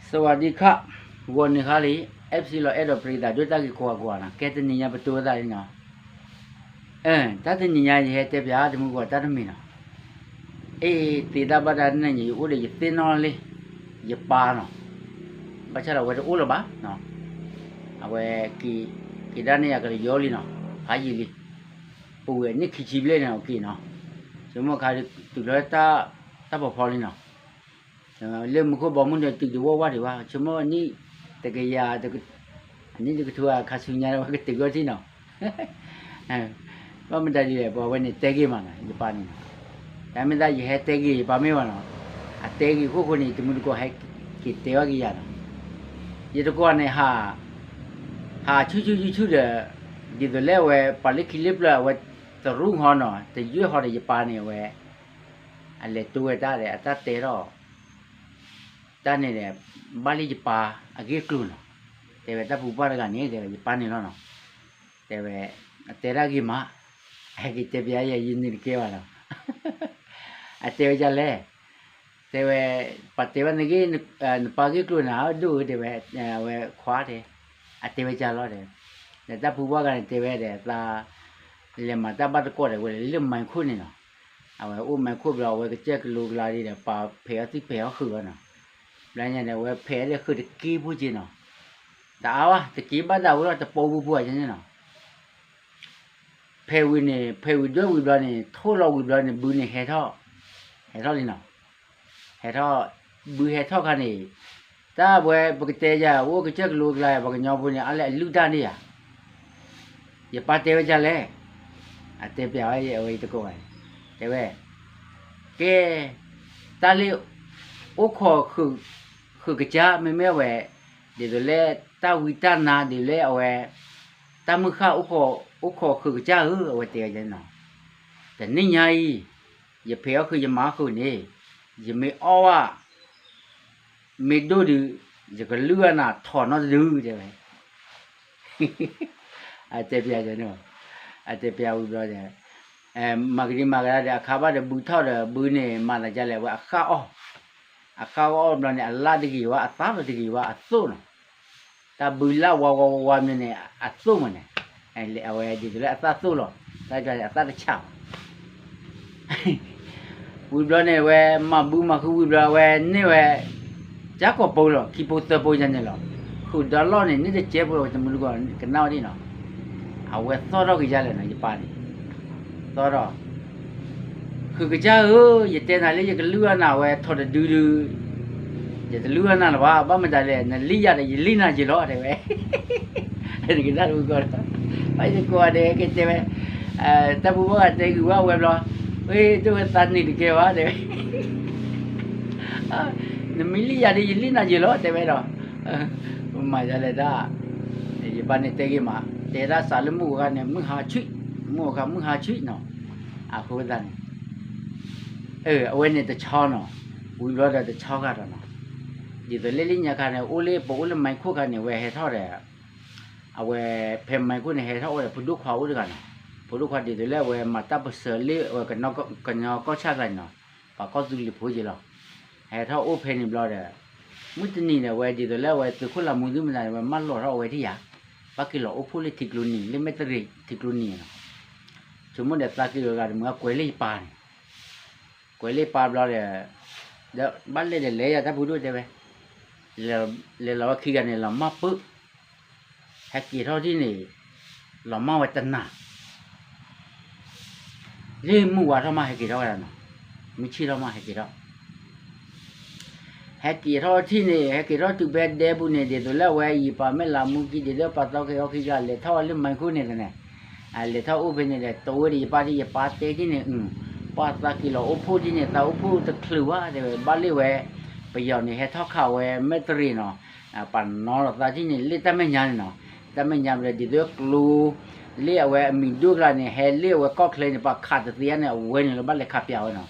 စဝးဒံခး ဂီၤနံၤဟါလံ, အဲၣ်ပစံလီၤအဲၣ်ဒိးပရံသးဒိၣ်တၢ်ဂ့ၤကိးဂၤကိးဂၤနီၤ, ကဲတနံၤညါပတိသးလံနီၤ, တၢ်တနံၤညါယဟဲတဲပၠးတမုၢ်ဂီၤတၢ်တမံၤနီၤ, အ့ သ့တၢ်ဘၣ်တၢ်န့ၣ် ယအိၣ်ဒီးယသ့ၣ်နီၣ်လံ, ယပၢ်နီၤ, ဘၣ်ဆၣ်ဒီးအဝဲတအိၣ်လၢၤဘၣ်, အဝဲ က့ၤဒၣ်န့ၣ်ယကလၢယီလံနီၤ, ဖးယံာ်လံ, ပဝဲနံၣ်ခံဆံဘျဲၣ်န့ၣ် အက့ၤနီၤ, ဆိကမိၣ်ခါတုၤလၢ တၢ်ဖီဖီလံနီၤ လၢမူခိၣ်ဘီမုၢ်ဒီးတုၤတဝီဝါဒံးဘၣ်, ဆိကမိၣ်နံၣ်တကယၤ, အနံၣ်တကထိအခါဆူညါဝဲကတုၤဂီၢ်ထံနီၤ, ဘၣ်မတၤဒ်လဲၣ် ပှၤဝဲန့ၣ်တဲဂ့ၤမးနီၤ ယပၢ်န့ၣ်နီၤ, တၢ်မ့ၢ်သးယဟဲတဲဂ့ၤယပၢ်မ့ၢ်ဘၣ်နီၤ, အတဲဂ့ၤဃိဃိန့ၣ် တမုၢ်တကိးဟဲက့ၤတဲဘၣ်က့ၤယၤနီၤ, ယတကိးန့ၣ် ဟးဆူၣ်ဆူၣ်ဆူၣ်ဆူၣ်ဒီး, ဒ်သိးလၢအဝဲပှၤလၢခံလၢပျၢၤအဝဲတရူးဟီနီၤ တယွဲၢ်ဟီဒီးယပၢ်န့ၣ်အဝဲ, အလဲၤတိဝဲတၢ်ဒီးအတၢ်တဲထီၣ် တၢ်န့ၣ်ဒီး ဘၣ်လၢယပၢ်အဂ့ၢ်အကျိၤနီၤ, တဲဝဲတၢ်ပူၤပှၢ်တဂၤန့ၣ် တဲဝဲယပၢ်န့ၣ်လီၤနီၤ, တဲဝဲ, အတဲတၢ်ဂ့ၤမး, ဟဲက့ၤတဲပၠးယဲယနုၤတကဲဘၣ်နီၤ, အတဲဝဲဒ်လဲၣ်, တဲဝဲ, ပှၤတဲဘၣ်နဂ့ၢ်, နပၢ်ဂ့ၢ်ကျိၤန့ၣ် အဒိၣ်ဧၢ တဲဝဲ, အဝဲခွါတဲ, အတဲဝဲဒ်လီၤတဲ, ဒီးတၢ်ပူၤပှၢ်တဂၤန့ၣ် တဲဝဲဒီးသး လဲၤမၤတၢ်ဘၣ်တကိးဒီးဝဲလဲၤလၢမၤခိၣ်န့ၣ်နီၤ, အဝဲအိၣ်မၤခိၣ်ဘျီ အဝဲကစၢၢ်ကလိကလါဒ်ဒီး ပှၤဖဲးအီၣ်သံၣ်ဖဲးအီၣ်ဃုာ်အီၤနီၤ, ဘျီညါန့ၣ် အဝဲဖဲးအီၣ်လၢဃုာ်တက့ဖိက့နီၤ, တအါဘၣ် တက့ဘၣ်ဒၣ်ဝဲလီၤ တပိာ်ပူၤပူၤအီၤန့ၣ်နီၤ, ဖဲးဝံၤန့ၣ် ဖဲးဝံၤဒွဲၣ်ဝံၤဘျီန့ၣ် ထိၣ်လီၤဝံၤဘျီန့ၣ် ဘုန့ၣ်ဟဲထီၣ်, ဟဲထီၣ်လံနီၤ, ဟဲထီၣ်, ဘုဟဲထီၣ်ခါန့ၣ်, တၢ်ဝဲပကတဲယၤ အိၣ်ကစၢၢ်ကလိကလါ ပှၤကညီဖိန့ၣ် အါလၢအလုၢ်တၢ်န့ၢ်ယၤ ယပၢ်တဲဝဲဒ်လဲၣ်, အတဲပၠးဝဲအဝဲအံၤတကိးဘၣ်, တဲဝဲ, ကဲ, တၢ်လၢ အိၣ်ခိး ဃုာ်ကစၢ် မ့မ့ၢ်အဝဲ, ဒ်သိးလၢတၢ်ဝံတၢ်နါဒ်လၢအဝဲ, တၢ်မုၢ်ဃၢ် အိၣ်ခိးဃုာ်ကစၢ်ဧၢ အဝဲတဲဝဲန့ၣ်နီၤ, တနံၤညါအံၤ, ယဖဲးအီၣ်ဃုာ်ယမၤအီၣ်ဃုာ်န့ၣ်, ယမ့ၢ်အီၣ်ဘၣ် မ့ၢ်ဒိၣ်ဒုး, ယကလုၢ်အနၢ်ထီၣ်နီတဒု တဲဝဲ, အတဲပၠးန့ၣ်, အတဲပၠးဝံၤဘျီဒီး, မၤကဒံမၤကဒါဒီး အခါဘၣ်ဒီးဘုထီၣ်ဒီး ဘုန့ၣ်မၤသးဒ်လဲၣ် အဝဲအဃၣ်အီၣ်, အဃၣ်အီၣ်ဘျီန့ၣ် အလၢ်တဂ့ၤဝဲ အသၣ်လီၤတဂ့ၤဝဲ အသိၣ်နီၤ, တၢ်ဘုလၢ်ဝါဝါဝါဝါမ့ၢ်န့ၣ် အသိၣ်မ့ၢ်န့ၣ်, အဝဲဒ်သိးလၢအသၣ်သိၣ်လီၤ, တၢ်အသၣ်တဆးဘၣ် ဝံၤဘျီန့ၣ် အဝဲမၤဘုမၤဃုဝံၤဘျီ အဝဲန့ၢ်ဝဲ ကၠၢ်ကိာ်ပိလီၤ ခံပိသၢပိယၤန့ၣ်လီၤ, ဃုာ်ဒီလီၢ်န့ၣ် န့ၢ်တကဲဖိလီၤ တမုၢ်တကိးကနၣ်ဝဲဒၣ်နီၤ, အဝဲသီၣ်ထီၣ်ကယၤလဲၣ်နီၤ ယပၢ်န့ၣ်, သီၣ်ထီၣ် ဃုာ်ကစၢ်ဧၢ, ယတဲနၤလၢယကလုၢ်အနၢ်ဝဲထီၣ်တဒုဒု, ယတလုၢ်အနၢ်လၢၤဘၣ်, ဘၣ်မတၤလဲၣ် နလံၣ်ယၤဒီးယလံၣ်နၤယ့ၤလီၤ တဲဝဲ, နကနၣ်တမုၢ်တကိးဒီး, ဘၣ်ယတကိးဒီး ကတဲဝဲ, တၢ်ပူၤဘၣ်ဂၤတဲဂ့ၤဝဲဝဲဘျီ, ဝဲဒိၣ်ဝဲသးနံၣ်တကဲဘၣ် တဲဝဲ နမ့ၢ်လံၣ်ယၤဒီးယလံၣ်နၤယ့ၤလီၤ တဲဝဲဒီး, မၤယၤလဲၣ်တၢ်, ယပၢ်န့ၣ်တဲဂ့ၤမး, တဲဒၣ်စးလၢမုၢ်အိၣ်ခါန့ၣ် မုၢ်ဟါဆံး, မုၢ်အိၣ်ခါမုၢ်ဟါဆံးနီၤ, အဃိသတးန့ၣ်, အဝဲန့ၣ်တဆီနီၤ, ဝံၤဘျီဒီးတဆီဂၤဒီးနီၤ, ဒ်သိးလၢလၢညါခါန့ၣ် အိၣ်လၢပအိၣ်လၢမၤခိၣ်ခါန့ၣ် အဝဲဟဲထီၣ်ဒီး အဝဲဖဲမၤခိၣ်န့ၣ် ဟဲထီၣ်အိၣ်ဒီးဖိဒိၣ်ခွါအိၣ်တဂၤနီၤ, ဖိဒိၣ်ခွါဒ်သိးလၢအဝဲမၤတၢ်ပစၢၤလၢအဝဲကညီကီၢ်ဆၣ်တဂၤန့ၣ်နီၤ, ပှၤကီၢ်သူလ့ၤဖိက့ၤလီၤ, ဟဲထီၣ်အိၣ်ဖဲန့ၣ်ဘျီဒီး, မုၢ်တနံၤန့ၣ် အဝဲဒ်သိးလၢအဝဲသုးခိၣ်လၤမူသုမတၤန့ၣ် အဝဲမၢလီၤထီၣ်အဝဲဒံးယၤ, ဘၣ်က့ၤလီၤအိၣ်ဖှိၣ်လၢထံကျိနံၤ လၢမဲၣ်တရံးထံကျိနံၤနီၤ, ဆိကမိၣ်ဒီးသးက့ၤလီၤဂၤတမုၢ်အကွဲးလၢယပၢ်န့ၣ် ကွဲးလၢပၢ်ဘျီဒီး, ဒီးဘၣ်လဲၤဒီးလဲၤယၤတၢ်ဖိဒိၣ်တဲဝဲ, လဲၤလီၤဝဲခံဂၤန့ၣ် လီၤမၢ်ပၢၢ်, ဟဲက့ၤထီၣ်ထံၣ်န့ၣ်, လီၤမၢ်ဝဲတနၤ, လၢမုၢ်ဝါထီၣ်မးဟဲက့ၤထီၣ်ဝဲဒၣ်နီၤ, မုၢ်ဆ့ၣ်ထီၣ်မးဟဲက့ၤထီၣ် ဟဲက့ၤထီၣ်ထံၣ်န့ၣ် ဟဲက့ၤထီၣ်တုၤဖဲဒဲပူၤန့ၣ် ဒ်သိးလၢအဝဲယပၢ်မ့ၢ်လၤမူကံ ဒ်သိးပှၤသီကဟဲအီၣ်ခံဂၤလဲၤထီၣ်ဝဲလၢမၤခိၣ်န့ၣ်သန့ၣ်, လဲၤထီၣ်အိၣ်ဖဲန့ၣ်ဒီး တိဝဲဒီးယပၢ်ဒ်ယပၢ်တဲထံၣ်န့ၣ်, ပှၤသးက့ၤလီၤအိၣ်ဖှိၣ်ဒ်န့ၣ် သးအိၣ်ဖှိၣ်တချုးဘၣ်တဲဝဲ ဘၣ်လၢဝဲ, ပယီၤန့ၣ် ဟဲထီၣ်ခးဝဲမဲၣ်တရံးနီၤ, ပှၤနီၤလီၤသးထံၣ်န့ၣ် လၢတၢ်မဲာ်ညါန့ၣ်နီၤ, တၢ်မဲာ်ညါဘျီဒ်သိးကျိ လၢအဝဲအမံၤဒိၣ်ကျါန့ၣ် ဟဲလၢအဝဲကီၢ်ချၢန့ၣ် ပှၤခးတသ့ဧါန့ၣ် အဝဲန့ၣ်လီၤဘၣ်လဲၤခးပၠးဝဲနီၤ,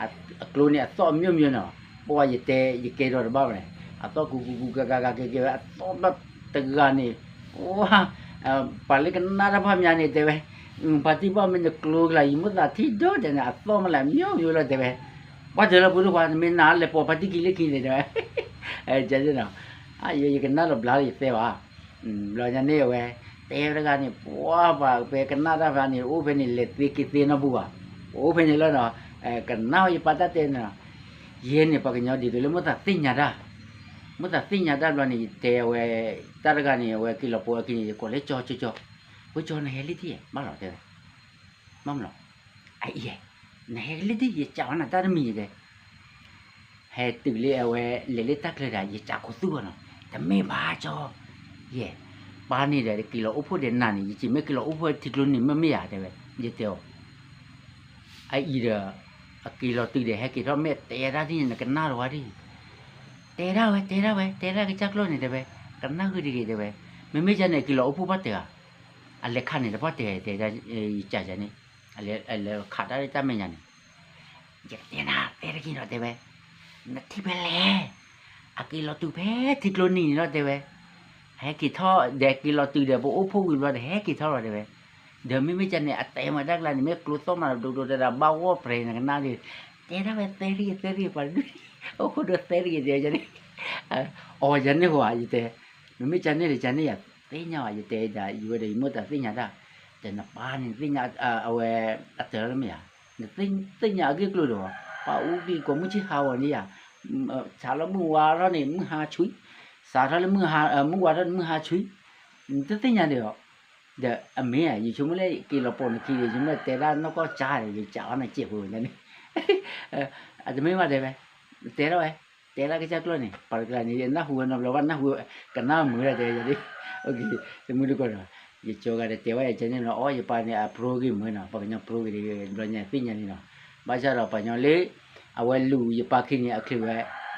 အကျိန့ၣ်အသီၣ်အမျိုးမျိုးနီၤ, ပှၤယတဲယကဲထီၣ်တဘၣ်ဝဲန့ၣ်, အသီၣ်ကူကူကူကူကၤကၤကၤကဲကဲဝဲ အသီၣ်ဘၣ်တဂၤန့ၣ်, ဝါ, ပှၤလၢကနၣ်တၢ်ဖးမးန့ၣ်တဲဝဲ, ဖါတံၢ်ဘၣ်မ့ၢ်နကျိကလါ ယမိၣ်သးထံၣ်ဒိၣ်တဲန့ၣ် အသီၣ်မးလၢအမံၤမံၤလီၤတဲဝဲ, ပှၤတလီၤပူၤတခွါ နမ့ၢ်နာ်လၢပှၤဖါတံၢ်ခံလၢခံန့ၣ်တဲဝဲ, ယကနၣ်လီၤဘျါလၢယသဲဘၣ်, ဘျီညါန့ၣ်အဝဲ, တဲဝဲတဂၤန့ၣ် ပှၤပှၤဖဲကနၣ်တၢ်ဖးန့ၣ် အိၣ်ဖဲန့ၣ် လဲၤသ့က့ၤသ့နီတပူၤဘၣ်, အိၣ်ဖဲန့ၣ်လီၤနီၤ, ကနၣ်ဝဲယပၢ်တၢ်တဲန့ၣ်နီၤ, ယဲန့ၣ်ပှၤကညီဒ်သိးလၢမိၣ်သးသ့ၣ်ညါတၢ် မိၣ်သးသ့ၣ်ညါတၢ်ဘျီန့ၣ် ယတဲအဝဲ, တၢ်တဂၤန့ၣ် အဝဲက့ၤလီၤပိာ်အခံန့ၣ် ယကိးလၢကၠီကၠီကၠီ, ဝဲကၠီနဟဲလံတံၢ် ဘၣ်လီၤတဲဝဲ, ဘၣ်မလီၤ, အအံၤ, နဟဲလံတံၢ် ယကးဝဲနၤတၢ်တမံၤယတဲ, ဟဲတုၤလၢအဝဲ လဲၤလၢတၢ်ချၢဒီး ယကးခိးသူၣ်အီၤနီၤ, တမ့ၢ်ဘၣ်ကၠီ, ယဲ, ပၢ်န့ၣ်ဒီးက့ၤလီၤအိၣ်ဖှိၣ်ဒီးနၤန့ၣ် ယစံးမ့ၢ်က့ၤလီၤအိၣ်ဖှိၣ်ထံကျိန့ၣ်မ့ၢ်မ့ၢ်ဧါတဲဝဲ, ယတဲအီၤ အအံၤဒီး, အက့ၤလီၤတုၤဒီးဟဲက့ၤထီၣ်မ့ၢ်တဲတၢ်ဒ်န့ၣ် နကနၣ်တဝါဒ်, တဲဒၣ်ဝဲ တဲဒၣ်ဝဲ တဲဒၣ်ကစၢ်ကျိန့ၣ်တဲဝဲ, ကနၣ်ဃုာ်တဂ့ၤတဲဝဲ, မ့မ့ၢ်ကန့ၣ် အက့ၤလီၤအိၣ်ဖှိၣ်ဘၣ်တဲဧါ, အလဲၤခးန့ၣ်တပှၢ်တဲတဲ, ယကန့ၣ်, အလဲၤခးတၢ်တၢ်မဲာ်ညါန့ၣ် ယကတဲနၤ တဲတဂ့ၤနီၤတဲဝဲ, နထံၣ်ဖဲလဲၣ်, အက့ၤလီၤတုၤဖဲထံကျိနံၤန့ၣ်လီၤတဲဝဲ, ဟဲက့ၤထီၣ်ဒီးက့ၤလီၤတုၤဒီး ပအိၣ်ဖှိၣ်ဝံၤဘျီဒီး ဟဲက့ၤထီၣ်လီၤတဲဝဲ, ဒီးမ့မ့ၢ်ကန့ၣ် အတဲမးတၢ်ကျါန့ၣ် မ့ၢ်ကျိသီၣ်မးဒိၣ်ဒိၣ်တဲဒၣ် ဘၣ်ဂီၢ်ပြဲၤနကနၣ်ဒီး, တဲဒၣ်ဝဲသဲရံၣ်သဲရံၣ်ပှၤဒု, အိၣ်ခိၣ်ဒိၣ်သဲရံၣ်တဲဝဲန့ၣ်, အီၤယန့ၣ်ဟိဧါ ယတဲ, မ့မ့ၢ်ကန့ၣ်ဒီး ကန့ၣ်ယၤသ့ၣ်ညါဘၣ် ယတဲဒၣ် ယဝဲဒီးယမိၣ်သးသ့ၣ်ညါတၢ်, ဒီးနပၢ်န့ၣ်သ့ၣ်ညါ, အဝဲ, အတၢ်လၢမ့ၢ်ဧါ, နသ့ၣ်ညါအဂ့ၢ်ကျိၤဒီး, ပၢ်အူကံကိးမုၢ်ဆ့ၣ်ဟးဂီၤန့ၣ်ယၤ, စးလၢမုၢ်ဝါထီၣ်န့ၣ် မုၢ်ဟါဆှံ, စးထီၣ်လၢမုၢ်ဝါထီၣ်န့ၣ် မုၢ်ဟါဆှံ, နတသ့ၣ်ညါဒီး, ဒီးအမ့ၢ်ဧါ ယဆိကမိၣ်လၢက့ၤလီၤပိာ်နခံဒီး ယမ့ၢ်တဲဒၣ်နီၢ်ကီၢ်ကၠါဒီး ယကးအီၤနစဲးဖိန့ၣ်, အတမ့ၢ်ဘၣ်တဲဝဲ, တဲထီၣ်ဝဲ, တဲဒၣ်ကစၢ်ကျိန့ၣ် ပှၤတကျါန့ၣ် နၢ်ဟူဝဲနီတဘျီဘၣ် နၢ်ဟူဝဲ, ကနၣ်မုာ်ဒၣ်တဲယၤဒ်, တမုၢ်တကိးဒီး, ယကၠီဂၤဒီးတဲဝဲယကန့ၣ်နီၤ အီ ယပၢ်န့ၣ် အ pro ဂ့ၤမုာ်နီၤ ပှၤကညီ pro ဂ့ၤဒီး ဘျီညါသ့ၣ်ညါလံနီၤ, ဘၣ်ဆၣ်ဒီးပှၤကညီလၢ, အဝဲလူၤယပၢ်ခံန့ၣ် အချုးဝဲ,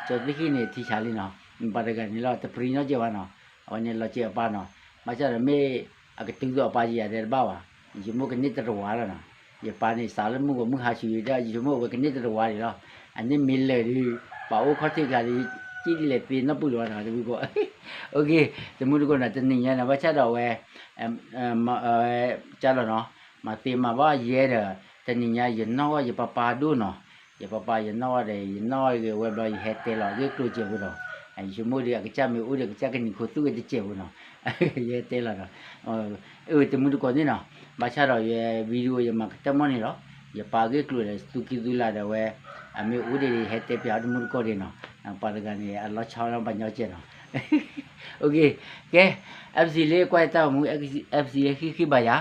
ကၠီသ့ၣ်ခံန့ၣ် ထံဆးလံနီၤ, ပှၤတဂၤန့ၣ်လီၤ တပြံနီၢ်ကဲဝဲနီၤ, အဝဲန့ၣ်လီၤစဲးအပၢ်နီၤ, ဘၣ်ဆၣ်ဒီးမ့ၢ်, အကတုၤသိးအပၢ်ယၤဒီးတဘၣ်ဘၣ်, ယမိၢ်ကန့ၢ်တရဝၤလီၤနီၤ, ယပၢ်န့ၣ် စးလၢမုၢ်ဂီၤမုၢ်ဟါဆူၣ်ဒီး ယမိၢ်ဝဲကန့ၢ်တရဝၤဒံးလီၤ, အန့ၣ်မ့ၢ်လၢာ်ဒီး, ပှၤအိၣ်ခီၣ်ထံးကျါဒီး, ကံၣ်လဲၤသ့နီၢ်ပုၢ်လီၤနီၤ တမုၢ်တကိး, တမုၢ်တကိးနီၤ တနံၤညါန့ၣ် ဘၣ်ဆၣ်ဒီးအဝဲ, ကၢ်လီၤနီၤ, မၤသ့မၤဘၣ်ယဲဒီး, တနံၤညါယနီၣ်ဂီၢ်ယပၢ်ပၢ်ဒိၣ်နီၤ, ယပၢ်ပၢ်ယနီၣ်ဂီၢ်ဒီး ယနီၣ်ဂီၢ်ဂ့ၤဝဲဘျီ ယဟဲတဲလီၤဂ့ၢ်ကျိၤစဲးဖိဒီး, ယဆိကမိၣ်ဒီးအကစၢ်မ့ၢ်အိၣ်ဒီးကစၢ်ကနံၤခိသူၣ်ဝဲတစဲးဖိနီၤ, ယဟဲတဲလီၤဒီး, အၢ တမုၢ်တကိးန့ၣ်နီၤ, ဘၣ်ဆၣ်ဒီးယ video ယမၤကတၢၢ်မီၢ်န့ၣ်လီၤ, ယပၢ်ဂ့ၢ်ကျိၤဒီး သူၣ်ကံၢ်သူလၤဒီးဝဲ, အမ့ၢ်အိၣ်ဒံးဒီး ယဟဲတဲပၠးအီၤတမုၢ်တကိးဒံးနီၤ, ပှၤတဂၤန့ၣ် အလီၤဆီလီၤပှၤညီကဲးနီၤ ကဲ, FC လၢကွၢ်ယတၢ်ဂီၤမူ FC လၢဃံဃံဘၣ်ယၤ,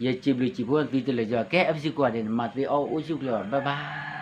ယစံးဘျုးစံးဖှိၣ်သုတလၢာ်ကီ, ကဲ FC ကိးဂၤဒဲးန့ၣ် မၤသ့အီၣ်အိၣ်ဆူၣ်ချ့အီၤ bye bye.